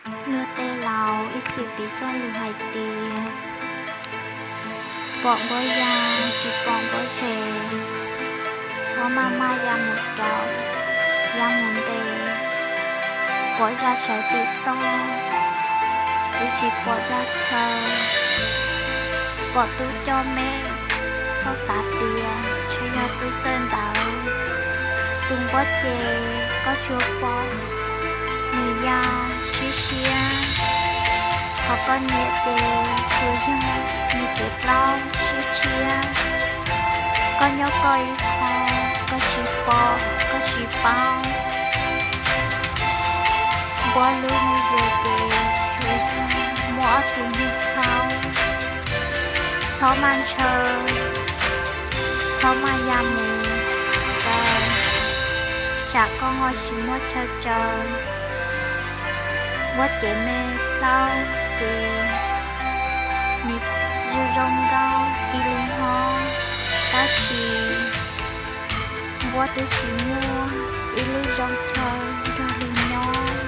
Luag tej laus ib txwm piv txoj lus hais tias, pom npua ya tsis pom npua zes, txhob maj maj ya mus rau, ya mus ntes, pom zaj sawv tim toj, twb tsis pom zaj chaw, pom tub coj me, txhob xav tias ntshe yog tub txawj ntawv, tus npua ces koj tsuas pom nws ya siab siab, ho koj nyiam ces tsuas yog nws kev plaub siab tshiab. Koj nyob koj ib qho, koj tsis pom, koj tsis paub. Npua hlub npua zes ces tsuas yog muaj ob tug neeg thaub. Txhob maj ntshaw, txhob maj ya mus rau, tsam koj ho tsis muaj chaw raws. Npua cev me plaub ces nws zoo zoo nkauj cia li hlob, tab sis npua twb tsis muaj ib lub zoo chaw nrog luag nyob.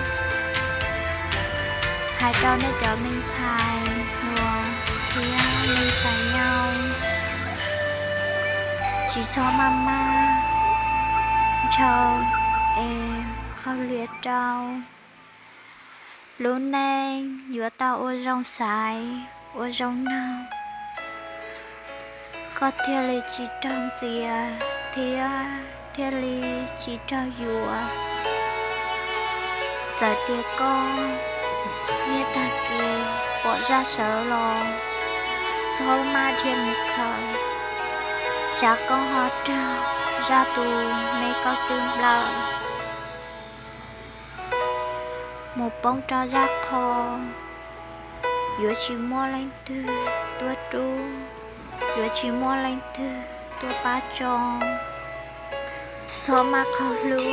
Hais rau nej cov me ntxhais hluas thiab me ntxhais yau, tsis txhob maj maj ntshaw es qhau lias rau. Lub neej yuav tau ua zoo xaiv, ua zoo nug, koj thiaj li tsis raug ntxias thiab thiaj li tsis raug yuam. Txawm tias koj niaj tag kis pom zaj sawv los txhob maj dhia mus khaws, tsam koj ho raug zaj tus me koj twb nplawm mus poob rau zaj qho. Yuav tsis muaj leej twg tuaj rub, yuav tsis muaj leej twg tuaj pab tso. Txhob maj qhov hlub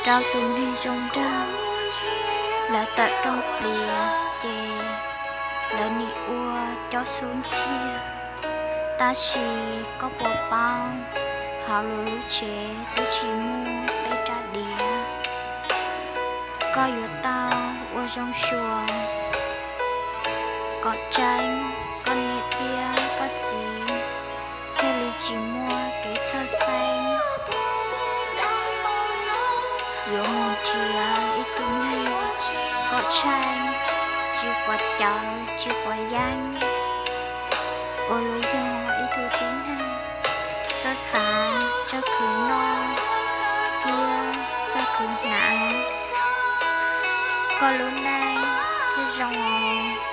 rau tus neeg zoo nraug, lawv tawm rooj pliav ces lawv nim ua cob xub ntxiag. Tab sis koj puas paub, hauv luag lub tsev twb tsis muaj peb rab diav. Koj yuav tau ua zoo xyuas kom tseeb, koj niam thiab koj txiv thiaj li tsis muaj kev txhawj xeeb. Yuav mus nrhiav ib tug neeg kom tsheej, tsis quav cawv tsis quav yeeb, uas luag yog ib tug tib neeg txawj xav, txawj khwv noj thiab txawj khwv hnav, koj lub neej thiaj zoo os.